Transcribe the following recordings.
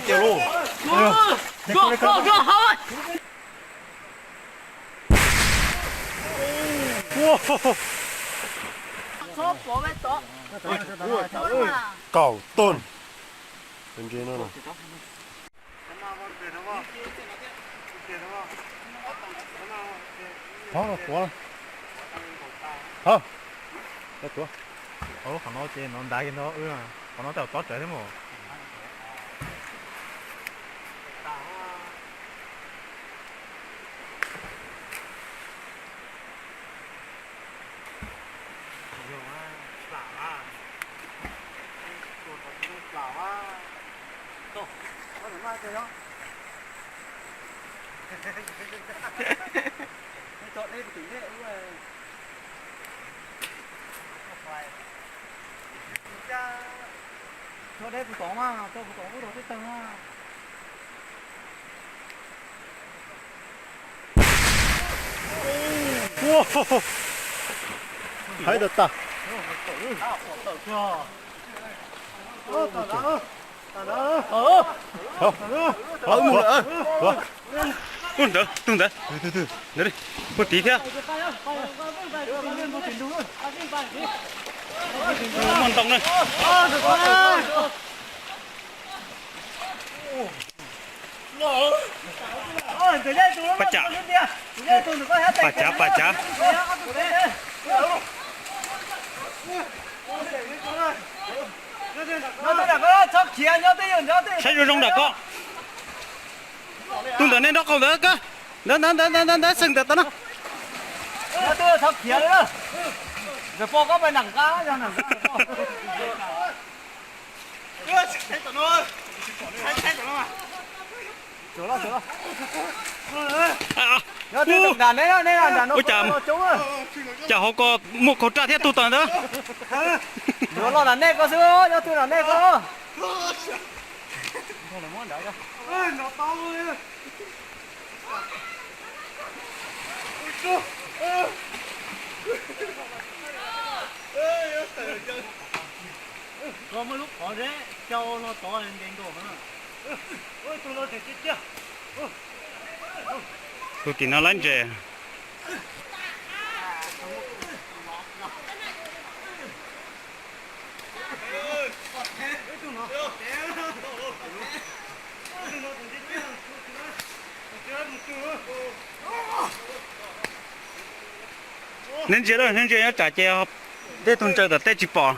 Tiag lauj. Kaum tuj. Ntse no. Thov no tuav. Thov. Tuav. Qhov no ces no ntav kiag nrho, qhov no tej zaum tob tsawv thiab mas. Tso deb kuv tom mas, tso kuv tom ub rau teb tag mas. Hais tau tag. Ub, ntawd, tus ntawd. Ntawd, puag tid thiab. Muaj ntoo na. Paj cav, paj cav, paj cav. Saib zoo zoo nram ko. Tus ntawm nej nraub qaum ntawd, ntawd ntawd ntawd ntawd, xeem ntawm tau no. Ua cas hauv ko muaj kaug raj thiab tus tod ntawd. Yuav los nram nej ko xwb, nyob twg nram nej ko. Koj muab lub qhov zeb cau no tod ntes nkaus na. Tus tim no lab ntses. Neb ntsia, neb ntsia nyob tsam ces tej tug ntsaws tom tej tsis pom.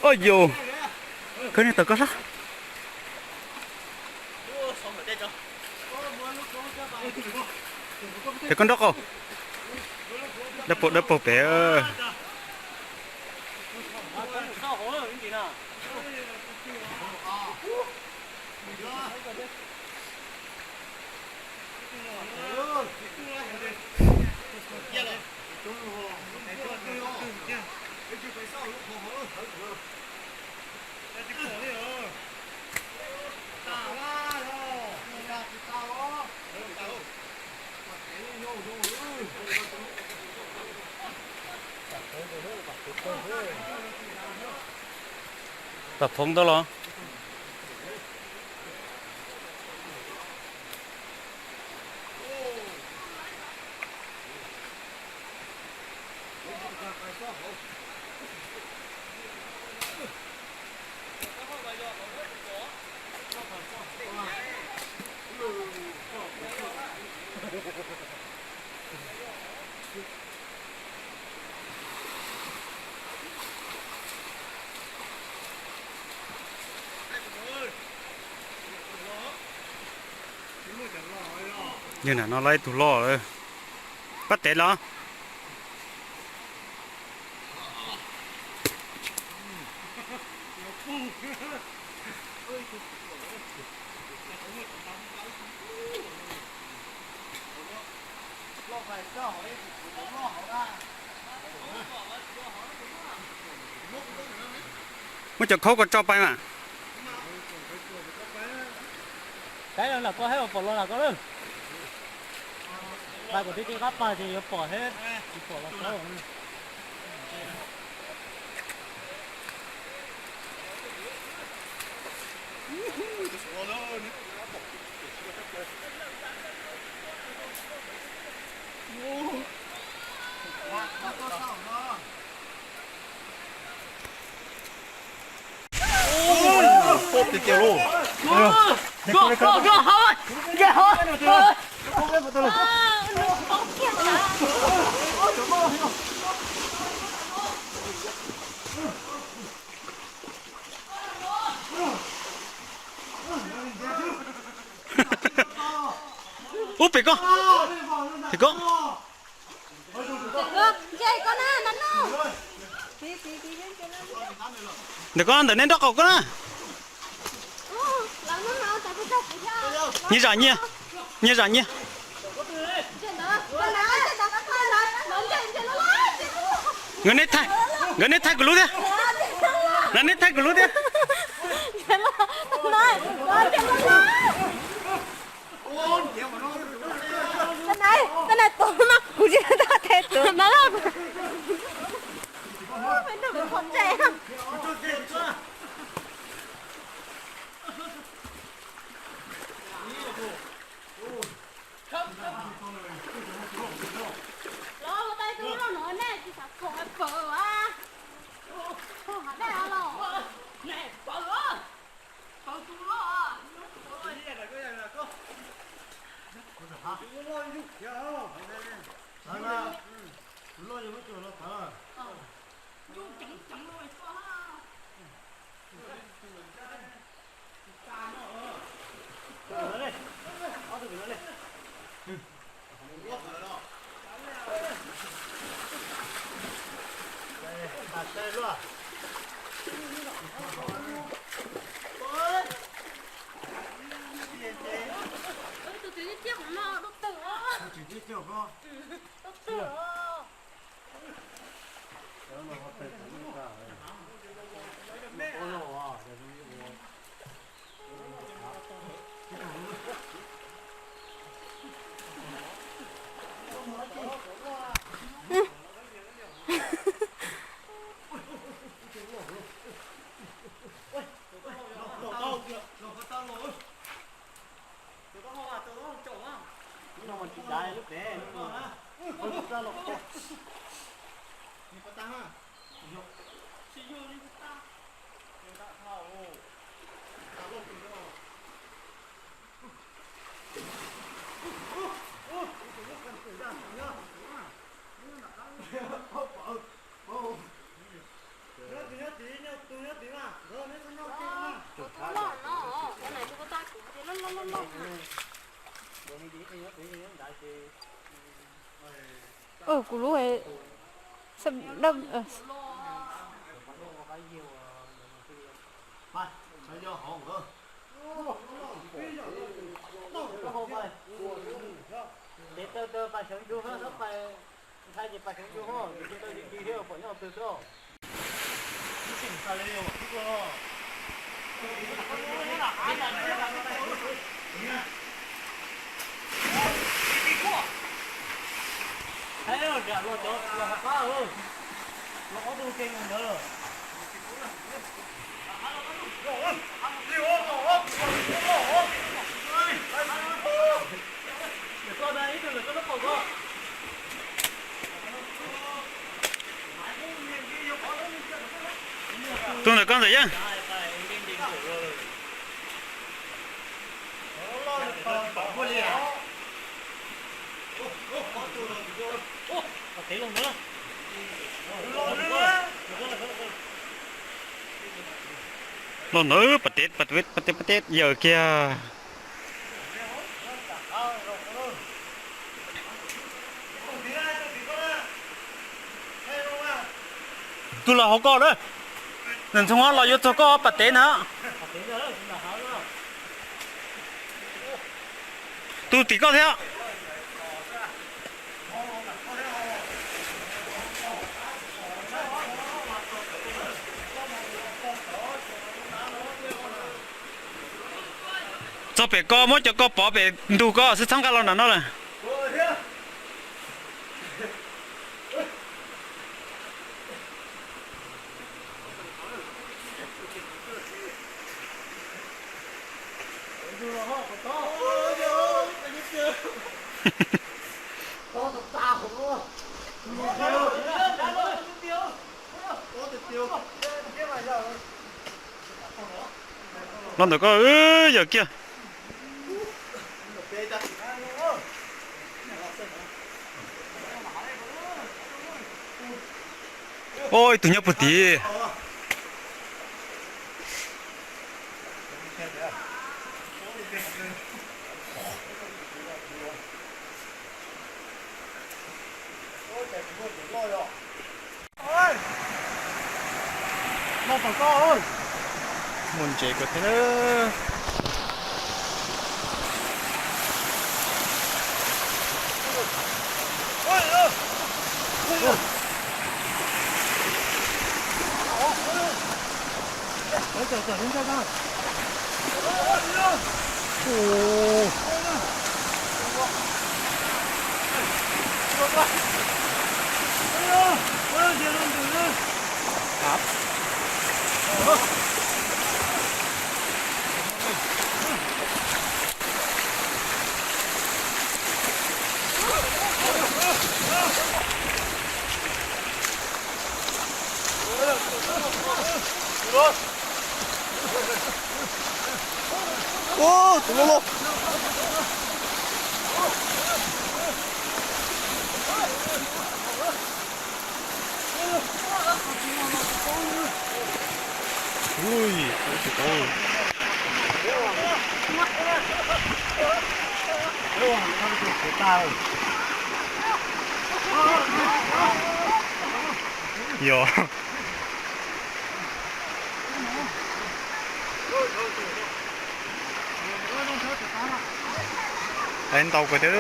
Oj yus, khawb niag tawm koj sab. Ces koj nraub qaum, dawb paug dawb paug pem. Tam phoov tau los. Yog nram no lawv ib tug loj lawm. Pab tev los. Muab cov khaub ko tso pais mas. Saib los koj, saib pom los koj lawm. Pais kom tib tib qab pais ces yuav pom thiab, tsis pom los saib. Pom tiag tiag lauj. Ub, pem koj, pem koj. Ntawm koj, ntawm nej nrob qaum koj na. Nyias zam nyias, nyias zam nyias. Nkawd nej thaij, nkawd nej thaij kuv lub thiab. Nkawd nej thaij kuv lub thiab. Kuv lub Tus ntawm koj ntawm yawg. Los ntawd pas tes pas tes pas tes yawm kiag. Tus los hauv koj lawm. Nws ntxoog los yuav txog koj pas tes na. Tus tim koj thiab. Txog pem ko muab cov ko pov pem ntug ko xwb, txhob nqa los nram no lawm. Los ntawm ko, yawm kiag. Ib tug nyob puag tid. Muaj ntses kawg thiab na. Tus no no. Ui, tsis tau. Yog. Ntau kawg thiab.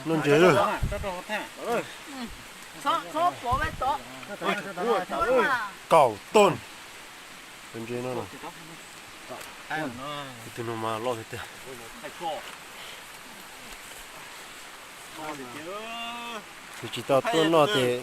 Nuj ntses lawm. Kaum toj. Tus ntses no, tus no mas loj tiag tiag. Yus tsis tau tuaj noj ces